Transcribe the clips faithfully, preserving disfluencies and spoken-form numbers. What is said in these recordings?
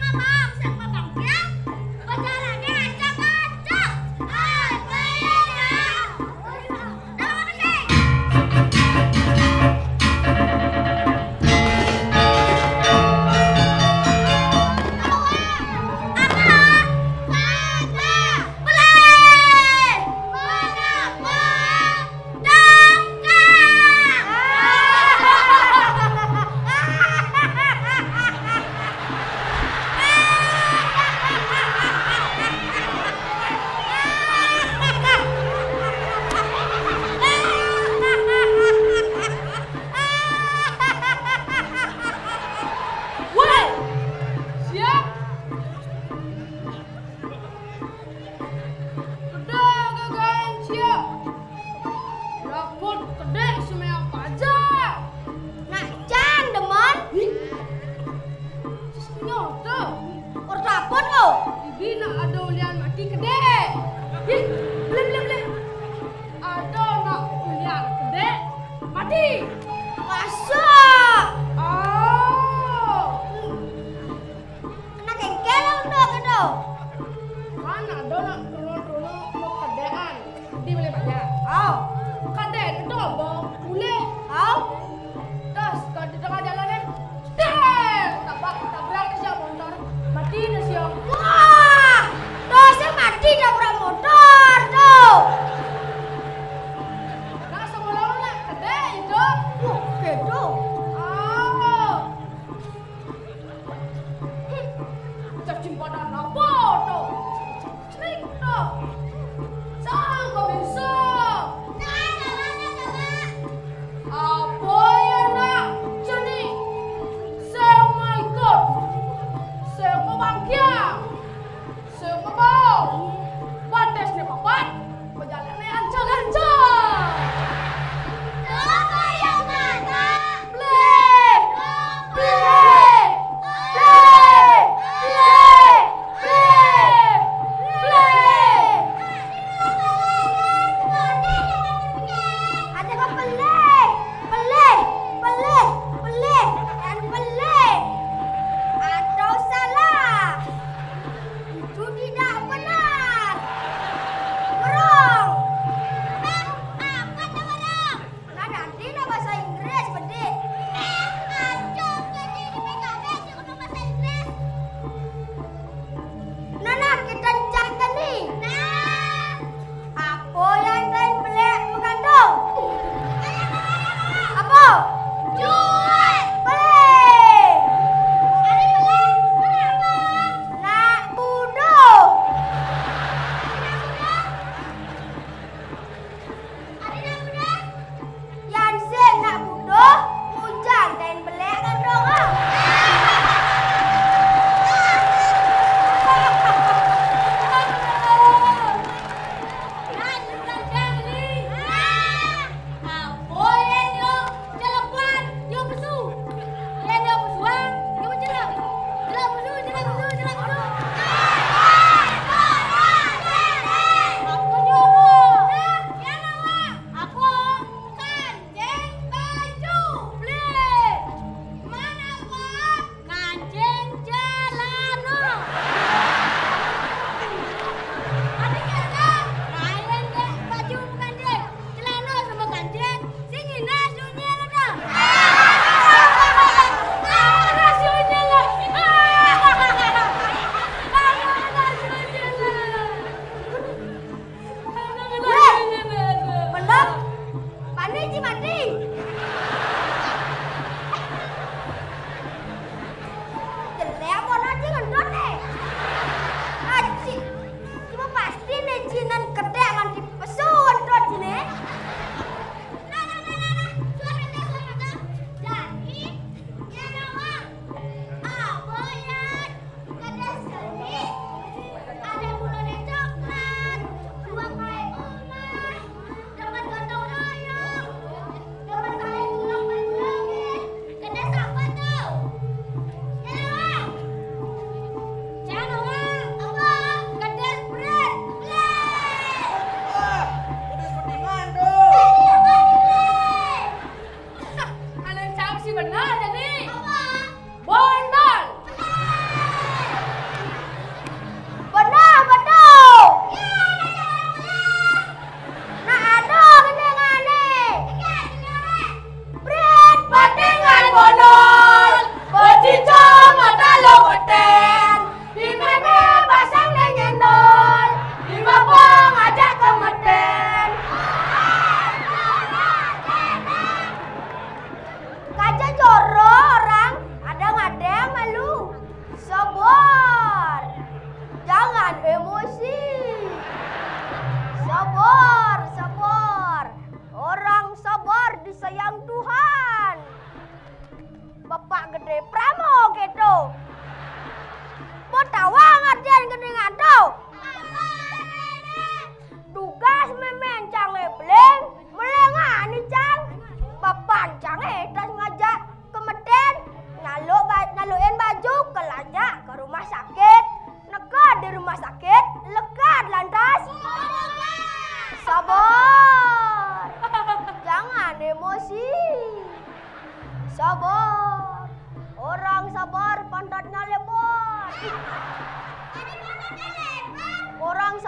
Bang, sing mabangkil, pajalannya ancak-ancak. Hai, payah ya. Dalam apa sih? Apa? Kagak. Belum. Mana, Bang? Dongkrak! Woi, siap? Kedék gagaén sia. Laput kedék semea paja. Nak can demen. Ih. Nyoto. Ora laput lo. Ibi nak ada ulian mati kedék. Ih, belum, belum, belum. Ada nak ulian kedék mati. Masa? Oh. Kena kéngkél lo, Dok, gitu. Kan ada nak trono-trono mau kedékan. Di boleh banyak. Au. Kadék itu apa? Boleh. Au. Terus, kalau di tengah jalan, eh, der, tabrak, tabrak ke siapa motor. Mati dah siapa. Wah, dosa mati tabrak motor tuh. Nah, semua lawan lah, kedék itu. Wah, gitu. Au. Cacing padan apa?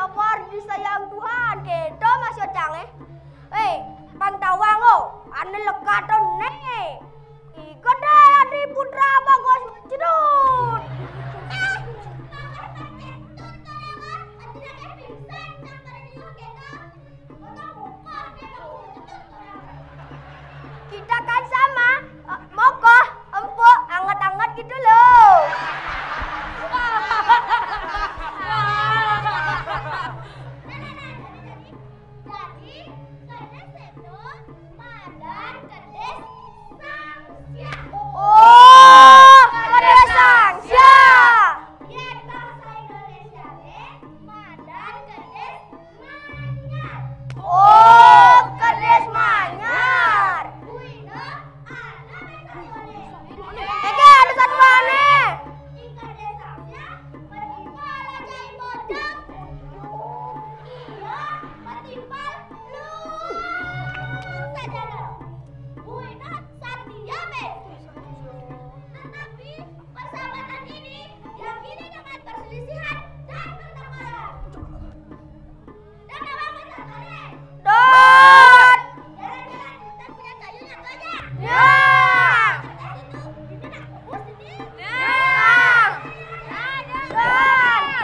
Sabar disayang Tuhan, kéto Mas Ocang, eh. Eh, pang tawang, oh, ané lekatoné. Iko deh Adri Putra Bagus Cedut. Kita kan sama, eh, mokoh, empuk, anget-anget gitu loh. Jadi, kedis itu madan kedis sangsia. Oh, kedis sangsia. Yén bahasa Indonesia deh, madan kedis manyar. Oh, kedis manyar. Buina ada satuané. Oké, ada satuané. Ing kedis sangsia, berimbal aja imodang. Iya, berimbal. Luar saja, Dok. Bu Ina, Satria, Be. Tetapi persahabatan ini diakhiri dengan perselisihan dan pertengkaran. Dan apa, Mas Satria? Dot. Jalan-jalan, kita punya kayunya banyak. Ya. Kertas itu di mana? Bus ini? Ya. Ya, ya. Dot.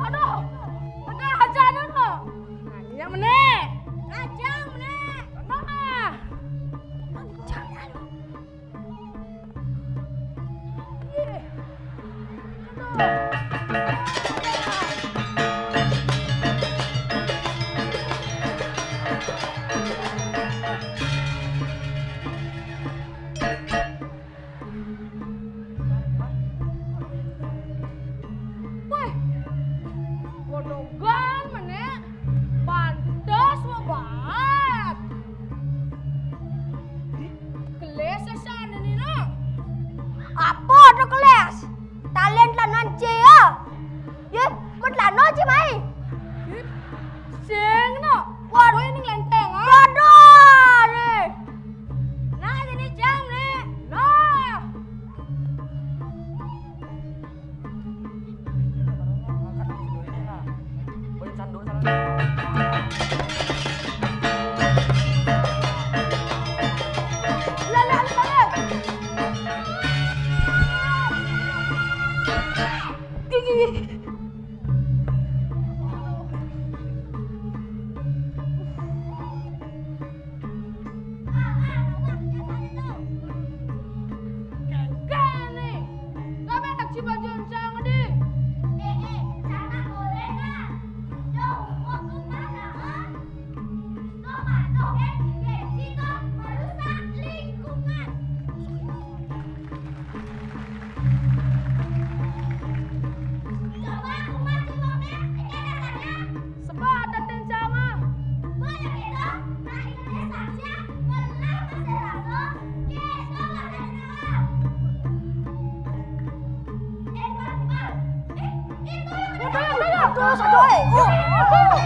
Aduh, tengah aja dulu. Yang mana? Kacang mana? Nah. Wéh, godhogan menék, pantes wah banget. Gelis sesane nino. Apa to gelis? Talen tlanan cia. Yé, metlano cia mai. Sing no. Waduh, ini lenteng, ah. Waduh, nih. Nah, ini jam nih. Nah. Kene, kami tak ciba jonjang di. Eh, eh, sana gorengan. Dong, mau kemana, ah? Tomat, toge, gengsi, toh, merusak lingkungan. Coba aku maju, Bang, ya. Ini ada sana. Sebab ada tencama. Boleh gitu. Nah, ini saja. Belah pasir langsung. Yes, Bang, ada sana. Eh, Bang, Bang. Eh, itu yang ada. Aduh, aduh, eh. Oh, aduh.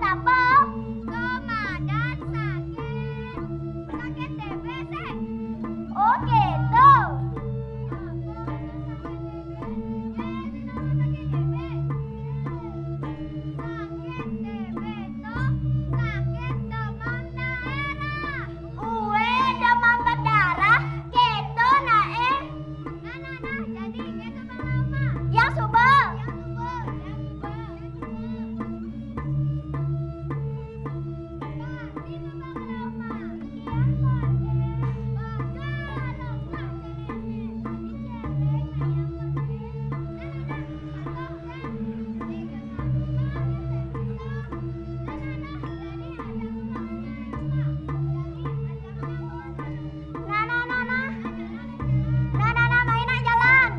Apa? Komandan sakit. Sakit T B, Seng. Oh, gitu. Sakit T B toh sakit demam daerah. Ue, demam berdarah, gitu nah, eh. Nah, nah, nah, jadi gitu, Bang Rama. Yang subel. Yang subel, yang subel, yang subel. Nah, nah, nah, nah. Nah, nah, nah, main nak jalan.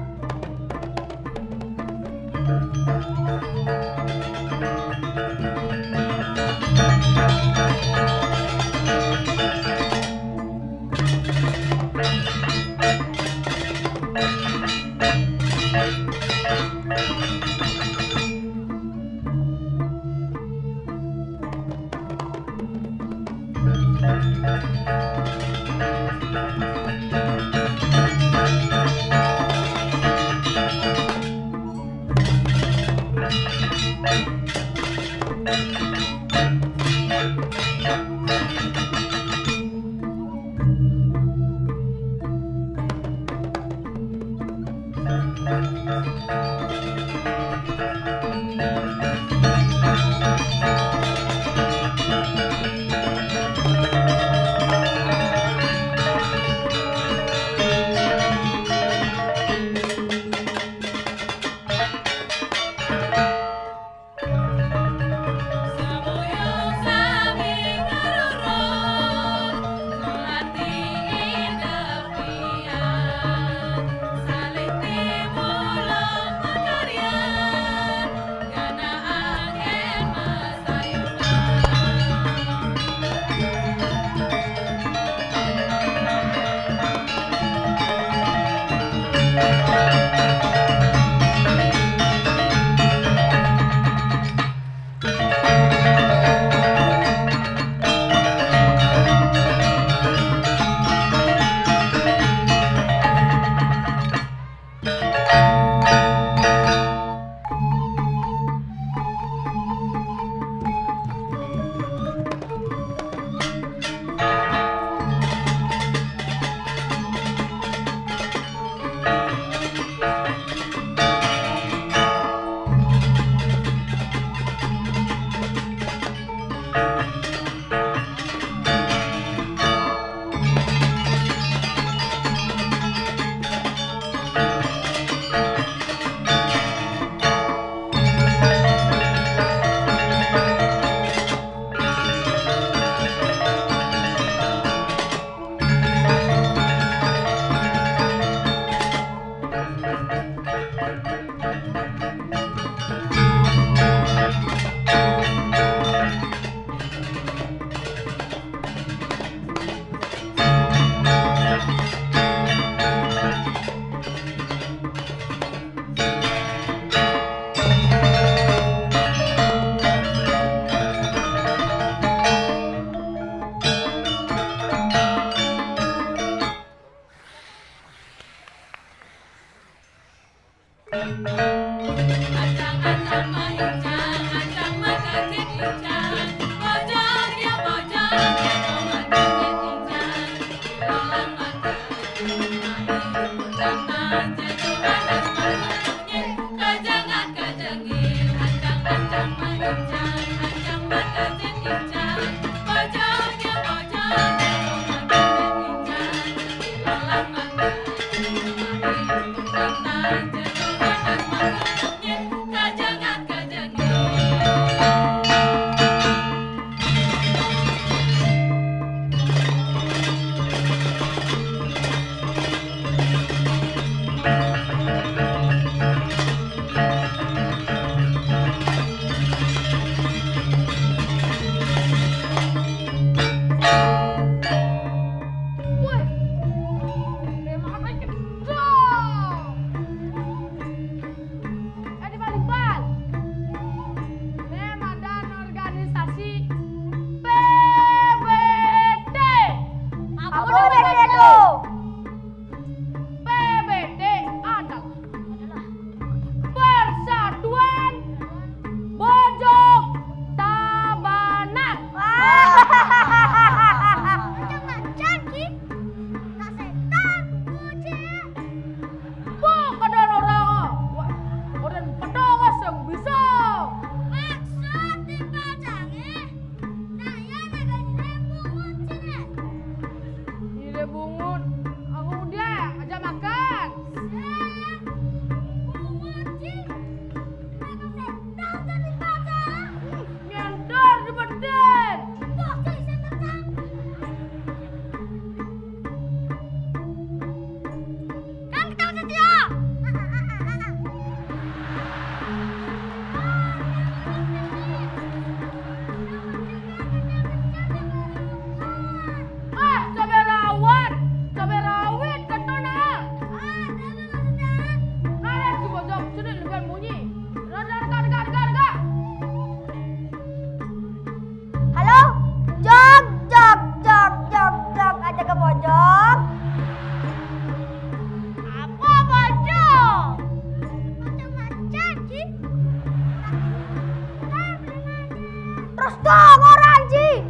Ji,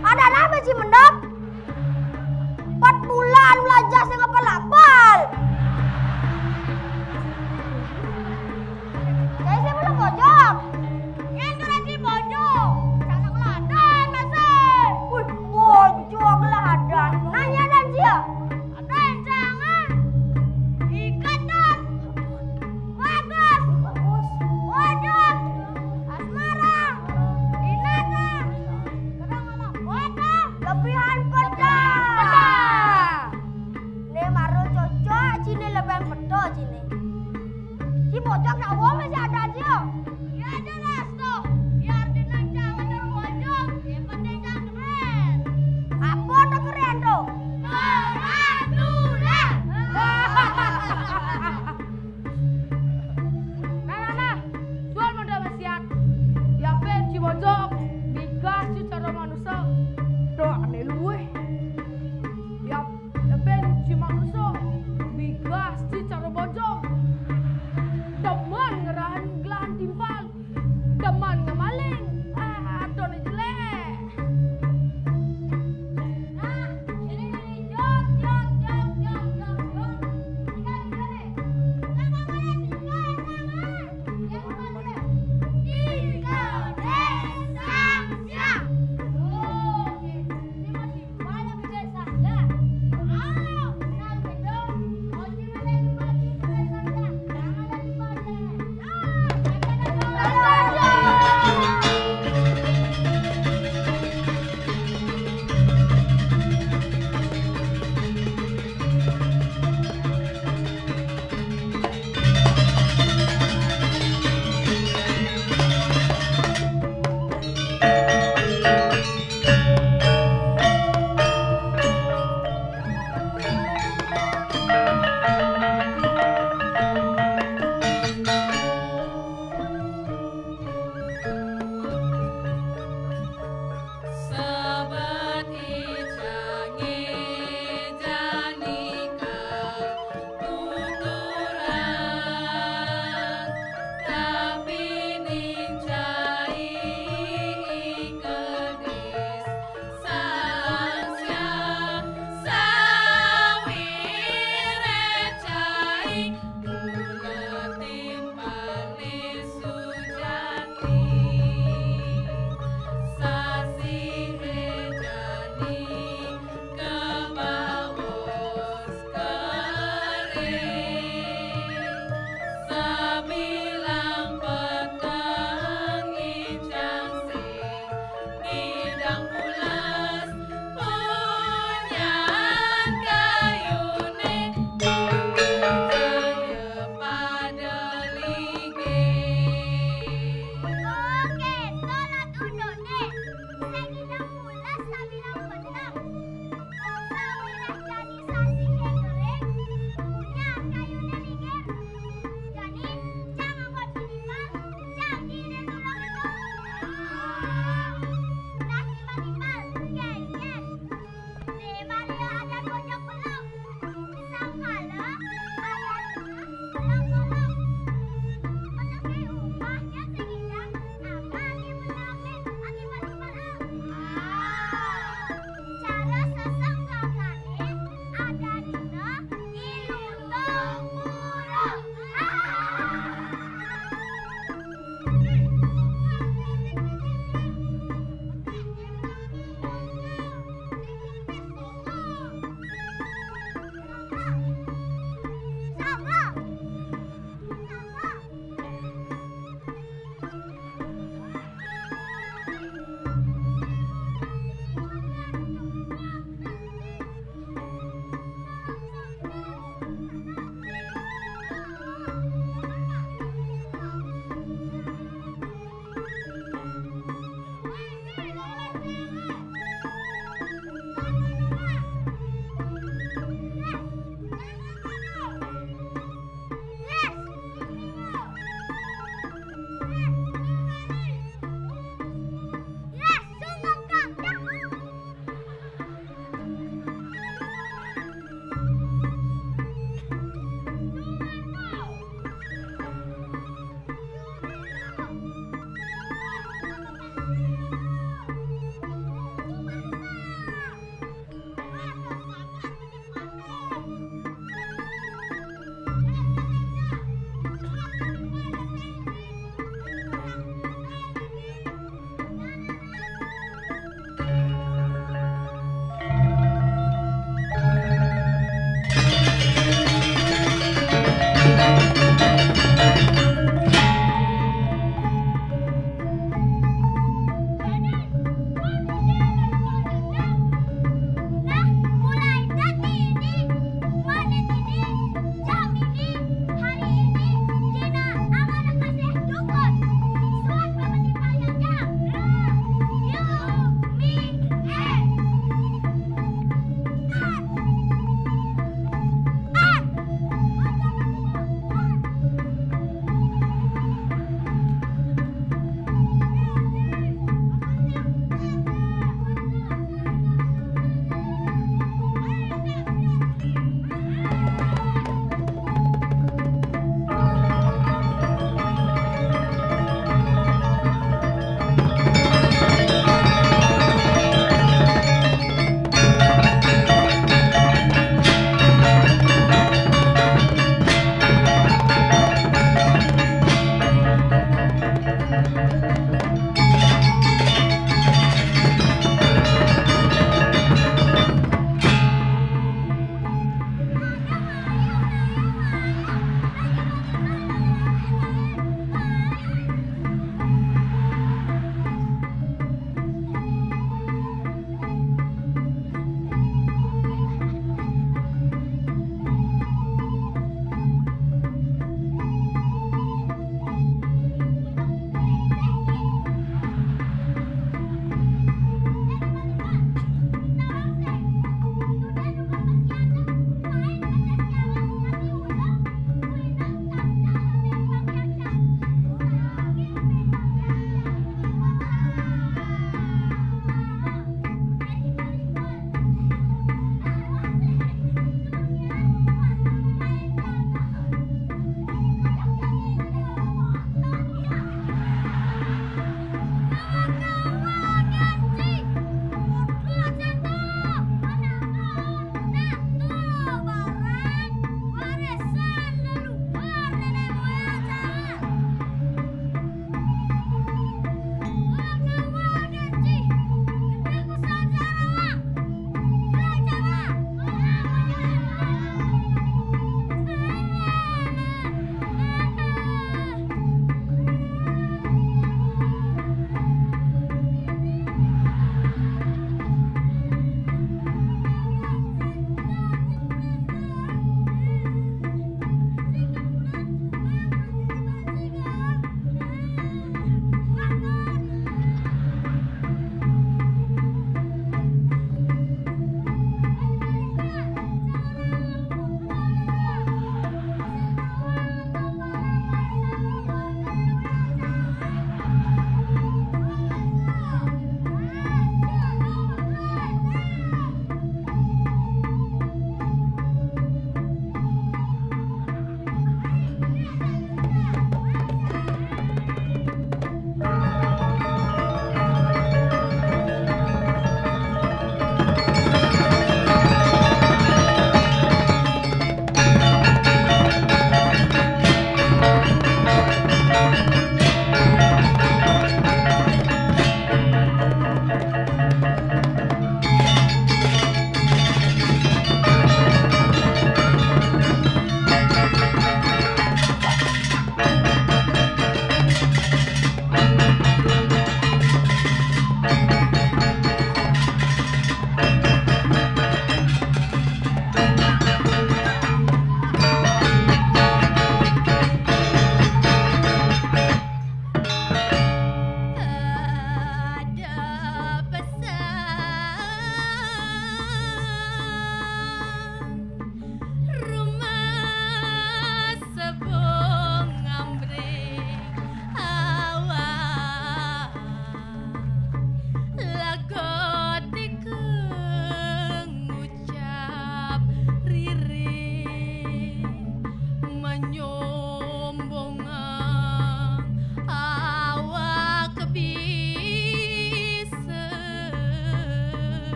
ada apa, Ji Mendok? Empat bulan belajar sing apa-apa.